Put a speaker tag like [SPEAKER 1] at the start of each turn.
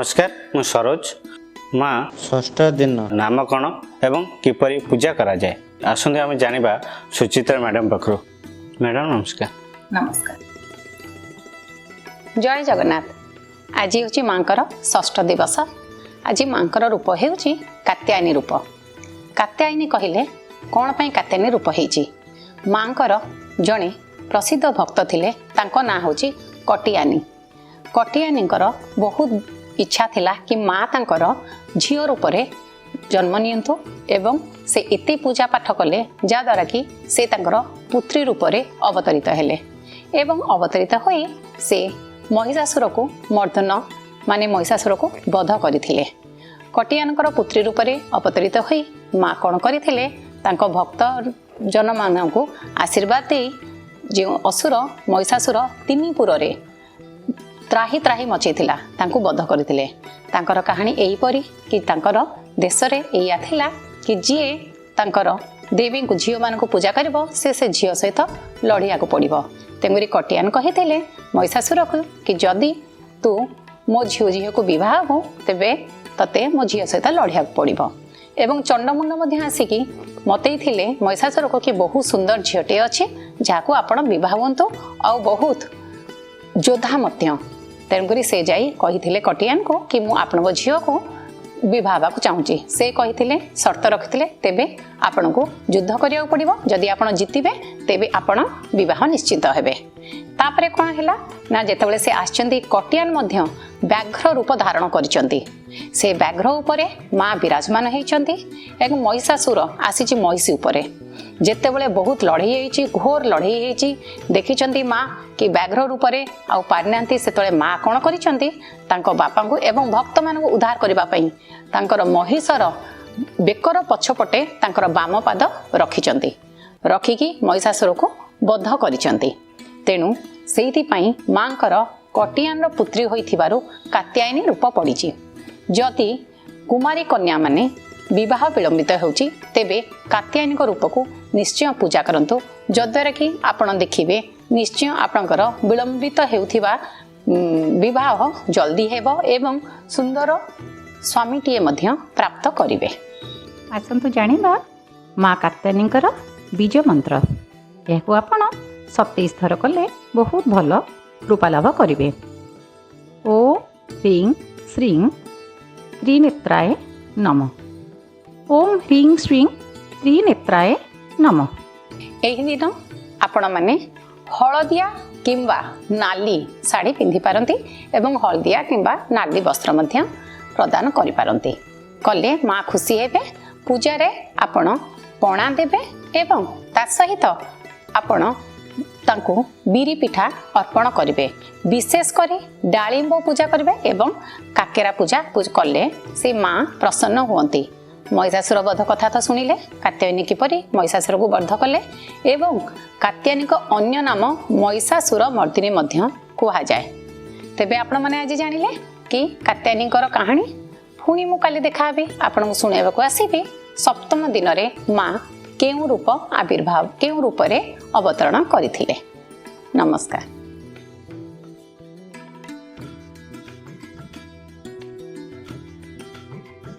[SPEAKER 1] ନମସ୍କାର, ମୁଁ ସରୋଜ। ମା
[SPEAKER 2] ଷଷ୍ଠ ଦିନ
[SPEAKER 1] ନାମ କ'ଣ ଏବଂ କିପରି ପୂଜା କରାଯାଏ, ଆସନ୍ତୁ ଆମେ ଜାଣିବା ସୁଚିତ୍ରା ମ୍ୟାଡ଼ାମ ପାଖରୁ। ମ୍ୟାଡ଼ାମ, ନମସ୍କାର।
[SPEAKER 3] ନମସ୍କାର, ଜୟ ଜଗନ୍ନାଥ। ଆଜି ହେଉଛି ମାଙ୍କର ଷଷ୍ଠ ଦିବସ। ଆଜି ମାଙ୍କର ରୂପ ହେଉଛି କାତ୍ୟାୟନୀ ରୂପ। କାତ୍ୟାୟନୀ କହିଲେ କ'ଣ ପାଇଁ କାତ୍ୟାୟନୀ ରୂପ ହେଇଛି? ମାଙ୍କର ଜଣେ ପ୍ରସିଦ୍ଧ ଭକ୍ତ ଥିଲେ, ତାଙ୍କ ନାଁ ହେଉଛି କଟିୟାନୀ। କଟିୟାନୀଙ୍କର ବହୁତ ଇଚ୍ଛା ଥିଲା କି ମା ତାଙ୍କର ଝିଅ ରୂପରେ ଜନ୍ମ ନିଅନ୍ତୁ ଏବଂ ସେ ଏତେ ପୂଜା ପାଠ କଲେ ଯାହାଦ୍ୱାରା କି ସେ ତାଙ୍କର ପୁତ୍ରୀ ରୂପରେ ଅବତରିତ ହେଲେ ଏବଂ ଅବତରିତ ହୋଇ ସେ ମହିଷାସୁରକୁ ମର୍ଦ୍ଦନ, ମାନେ ମହିଷାସୁରକୁ ବଧ କରିଥିଲେ। କଟିୟାନଙ୍କର ପୁତ୍ରୀ ରୂପରେ ଅବତରିତ ହୋଇ ମା କ'ଣ କରିଥିଲେ? ତାଙ୍କ ଭକ୍ତ ଜନମାନଙ୍କୁ ଆଶୀର୍ବାଦ ଦେଇ ଯେଉଁ ଅସୁର ମହିଷାସୁର ତିନି ପୁରରେ ତ୍ରାହି ତ୍ରାହି ମଚେଇଥିଲା, ତାଙ୍କୁ ବଧ କରିଥିଲେ। ତାଙ୍କର କାହାଣୀ ଏହିପରି କି ତାଙ୍କର ଦେଶରେ ଏଇଆ ଥିଲା କି ଯିଏ ତାଙ୍କର ଦେବୀଙ୍କୁ, ଝିଅମାନଙ୍କୁ ପୂଜା କରିବ, ସେ ସେ ଝିଅ ସହିତ ଲଢ଼ିବାକୁ ପଡ଼ିବ। ତେଣୁକରି କଟିୟାନ କହିଥିଲେ ମହିଷାସୁରକୁ କି ଯଦି ତୁ ମୋ ଝିଅକୁ ବିବାହ ହେବୁ, ତେବେ ତତେ ମୋ ଝିଅ ସହିତ ଲଢ଼ିବାକୁ ପଡ଼ିବ। ଏବଂ ଚଣ୍ଡମୁଣ୍ଡ ମଧ୍ୟ ଆସିକି ମତେଇଥିଲେ ମହିଷାସୁରକୁ କି ବହୁତ ସୁନ୍ଦର ଝିଅଟିଏ ଅଛି, ଯାହାକୁ ଆପଣ ବିବାହ ହୁଅନ୍ତୁ, ଆଉ ବହୁତ ଯୋଦ୍ଧା ମଧ୍ୟ। ତେଣୁକରି ସେ ଯାଇ କହିଥିଲେ କଟିୟାନକୁ କି ମୁଁ ଆପଣଙ୍କ ଝିଅକୁ ବିବାହ ହେବାକୁ ଚାହୁଁଛି। ସେ କହିଥିଲେ, ସର୍ତ୍ତ ରଖିଥିଲେ, ତେବେ ଆପଣଙ୍କୁ ଯୁଦ୍ଧ କରିବାକୁ ପଡ଼ିବ, ଯଦି ଆପଣ ଜିତିବେ ତେବେ ଆପଣ ବିବାହ ନିଶ୍ଚିତ ହେବେ। ତାପରେ କ'ଣ ହେଲା ନା, ଯେତେବେଳେ ସେ ଆସିଛନ୍ତି, କଟିୟାନ ମଧ୍ୟ ବ୍ୟାଘ୍ର ରୂପ ଧାରଣ କରିଛନ୍ତି। ସେ ବ୍ୟାଘ୍ର ଉପରେ ମା ବିରାଜମାନ ହେଇଛନ୍ତି ଏବଂ ମହିଷାସୁର ଆସିଛି ମହିଷୀ ଉପରେ। ଯେତେବେଳେ ବହୁତ ଲଢ଼େଇ ହେଇଛି, ଘୋର ଲଢ଼େଇ ହେଇଛି, ଦେଖିଛନ୍ତି ମା କି ବ୍ୟାଘ୍ର ରୂପରେ ଆଉ ପାରିନାହାନ୍ତି। ସେତେବେଳେ ମା କ'ଣ କରିଛନ୍ତି? ତାଙ୍କ ବାପାଙ୍କୁ ଏବଂ ଭକ୍ତମାନଙ୍କୁ ଉଦ୍ଧାର କରିବା ପାଇଁ ତାଙ୍କର ମହିଷର ବେକର ପଛପଟେ ତାଙ୍କର ବାମ ପାଦ ରଖିଛନ୍ତି, ରଖିକି ମହିଷାସୁରକୁ ବଧ କରିଛନ୍ତି। ତେଣୁ ସେଇଥିପାଇଁ ମାଙ୍କର କଟିୟାନର ପୁତ୍ରୀ ହୋଇଥିବାରୁ କାତ୍ୟାୟନୀ ରୂପ ପଡ଼ିଛି। ଯଦି କୁମାରୀ କନ୍ୟାମାନେ ବିବାହ ବିଳମ୍ବିତ ହେଉଛି, ତେବେ କାତ୍ୟାୟନୀଙ୍କ ରୂପକୁ ନିଶ୍ଚୟ ପୂଜା କରନ୍ତୁ, ଯଦ୍ୱାରା କି ଆପଣ ଦେଖିବେ ନିଶ୍ଚୟ ଆପଣଙ୍କର ବିଳମ୍ବିତ ହେଉଥିବା ବିବାହ ଜଲ୍ଦି ହେବ ଏବଂ ସୁନ୍ଦର ସ୍ୱାମୀଟିଏ ମଧ୍ୟ ପ୍ରାପ୍ତ କରିବେ।
[SPEAKER 4] ଆସନ୍ତୁ ଜାଣିବା ମା କାତ୍ୟାୟନୀଙ୍କର ବୀଜ ମନ୍ତ୍ର। ଏହାକୁ ଆପଣ 27 ଥର କଲେ ବହୁତ ଭଲ କୃପା ଲାଭ କରିବେ। ଓଁ ହ୍ରିଂ ଶ୍ରୀଂ ତ୍ରିନେତ୍ରାୟ ନମ। ଓಂ ହ୍ରିଂ ଶ୍ରୀଂ ତ୍ରିନେତ୍ରାୟ ନମ।
[SPEAKER 3] ଏହି ଦିନ ଆପଣମାନେ ହଳଦିଆ କିମ୍ବା ନାଲି ଶାଢ଼ୀ ପିନ୍ଧିପାରନ୍ତି ଏବଂ ହଳଦିଆ କିମ୍ବା ନାଲି ବସ୍ତ୍ର ମଧ୍ୟ ପ୍ରଦାନ କରିପାରନ୍ତି। କଲେ ମା ଖୁସି ହେବେ। ପୂଜାରେ ଆପଣ ପଣା ଦେବେ ଏବଂ ତା ସହିତ ଆପଣ ତାଙ୍କୁ ବିରି ପିଠା ଅର୍ପଣ କରିବେ। ବିଶେଷ କରି ଡାଳିମ୍ବ ପୂଜା କରିବେ ଏବଂ କାକେରା ପୂଜା କଲେ ସେ ମା ପ୍ରସନ୍ନ ହୁଅନ୍ତି। ମହିଷାସୁର ବଧ କଥା ତ ଶୁଣିଲେ, କାତ୍ୟାୟନୀ କିପରି ମହିଷାସୁରକୁ ବଧ କଲେ ଏବଂ କାତ୍ୟାୟନୀଙ୍କ ଅନ୍ୟ ନାମ ମହିଷାସୁର ମର୍ଦ୍ଦିନୀ ମଧ୍ୟ କୁହାଯାଏ। ତେବେ ଆପଣମାନେ ଆଜି ଜାଣିଲେ କି କାତ୍ୟାୟନୀଙ୍କର କାହାଣୀ। ପୁଣି ମୁଁ କାଲି ଦେଖାହେବି, ଆପଣଙ୍କୁ ଶୁଣାଇବାକୁ ଆସିବି ସପ୍ତମ ଦିନରେ ମା କେଉଁ ରୂପ ଆବିର୍ଭାବ, କେଉଁ ରୂପରେ ଅବତରଣ କରିଥିଲେ। ନମସ୍କାର।